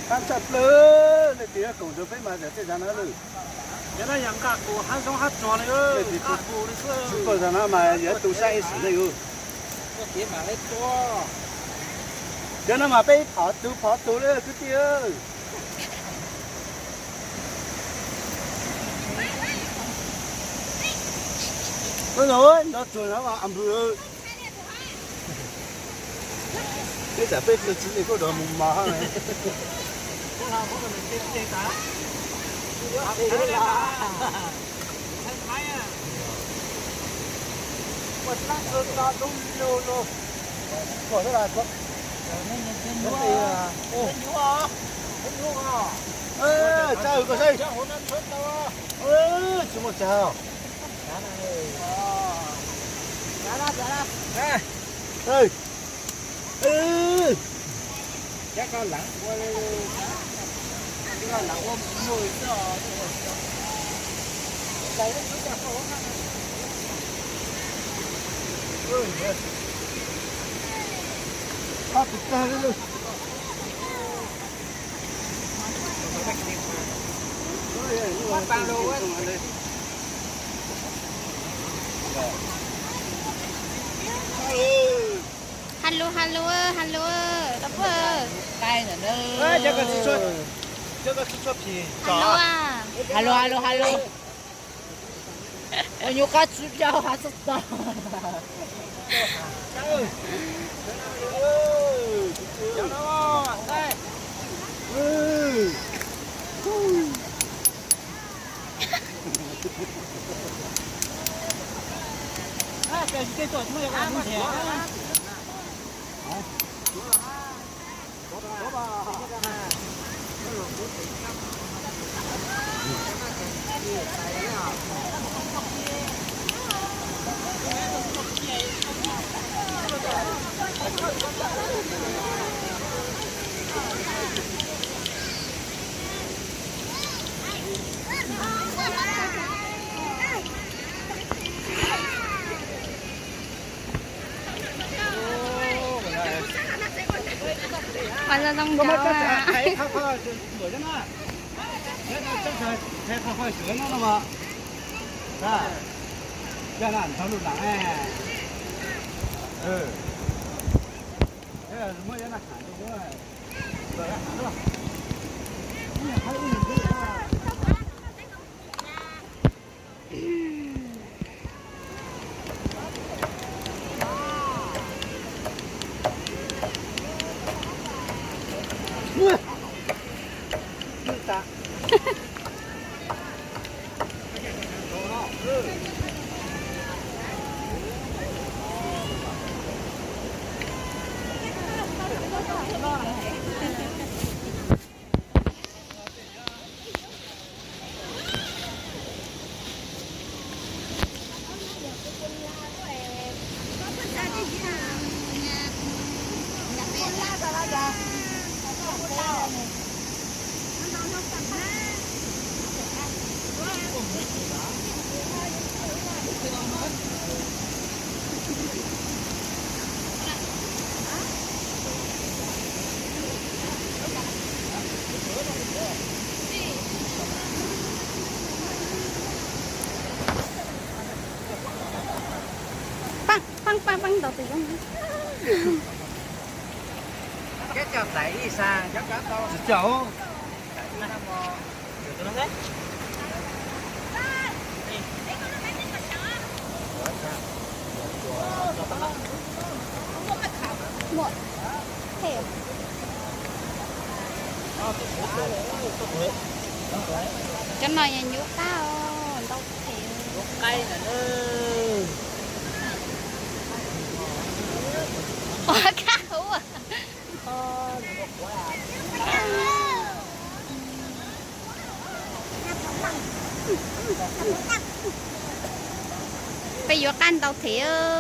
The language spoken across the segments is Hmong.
Qab tshaj plaws, leej twg yuav koom nrog peb mas zam tej zam no lawm. Yog no yog nqa kuv hab zoo hab tsuag li, nqa kuv li xwb. Kuv zam no mas yuav tu saib ib sim neej ub. Cov no mas peb phov tus phov tus li kwv tij. Nov tsuag no a npws. Peb tsam peb tsis tsis kuj rov mus mos hab. Tsa koj saib. Tsis muaj tsa. Hello, hello, hello, tau puag. Hello, hello, hello. Nyuj qab tsub rau hav txog tog. Pab zoo zoo nraug. Pab pab pab pab ntaus tus zoo. Tsis caum. Muaj them. Cov no yog nyuj qab os, ntau them. Ua kab huv. Peb yuav qab ntau them.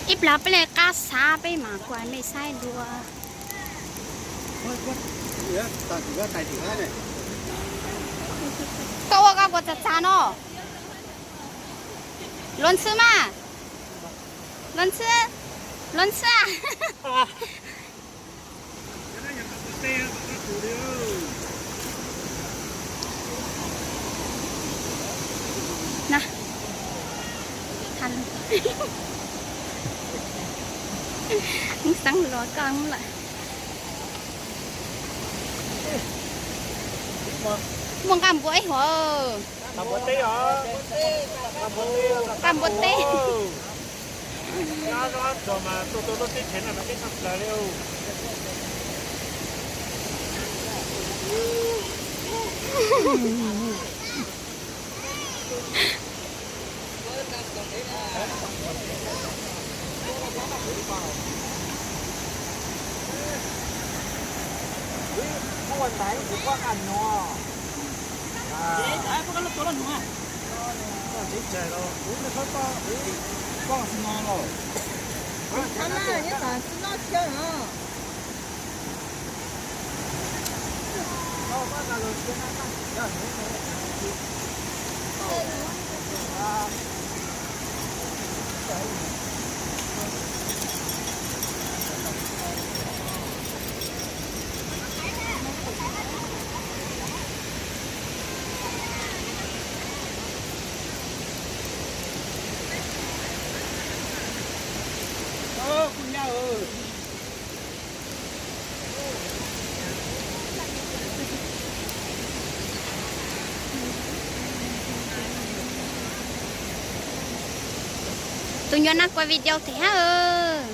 Ib plag peb li qab xav peb mam kuas mej saib dua. Koj ua koj kuas txav txav no. Luag ntxhw mas. Luag ntxhw. Luag ntxhw. Xeeb los koj lawm. Muaj nqaj npua ib huam. Nqaj npua teb. Tus nyuam no kuaj video thiab hab.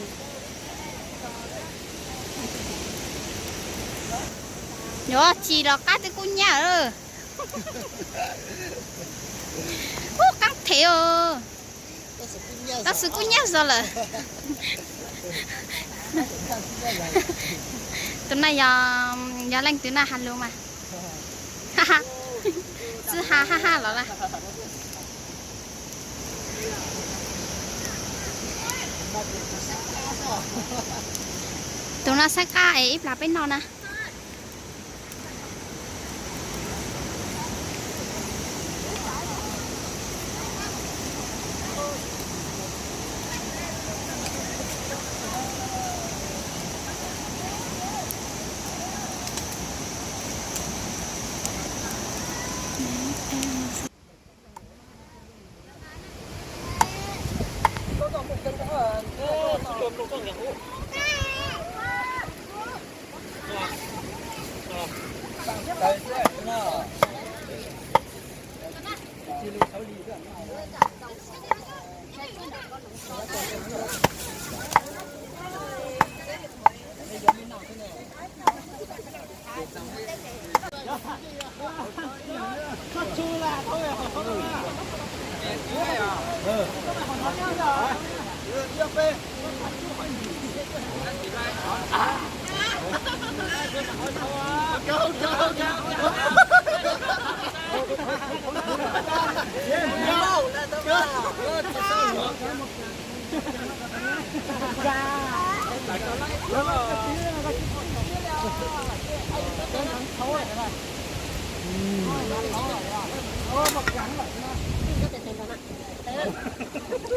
Yuav tsis los qab twb kub nyab. Ub, qab them os. Tab sis kub nyab zog lawm. Tus no yog, yog leej twg na, ha lus mas. Txwj ha ha ha los lawm. Tus no saib qab es ib plag peb noj na.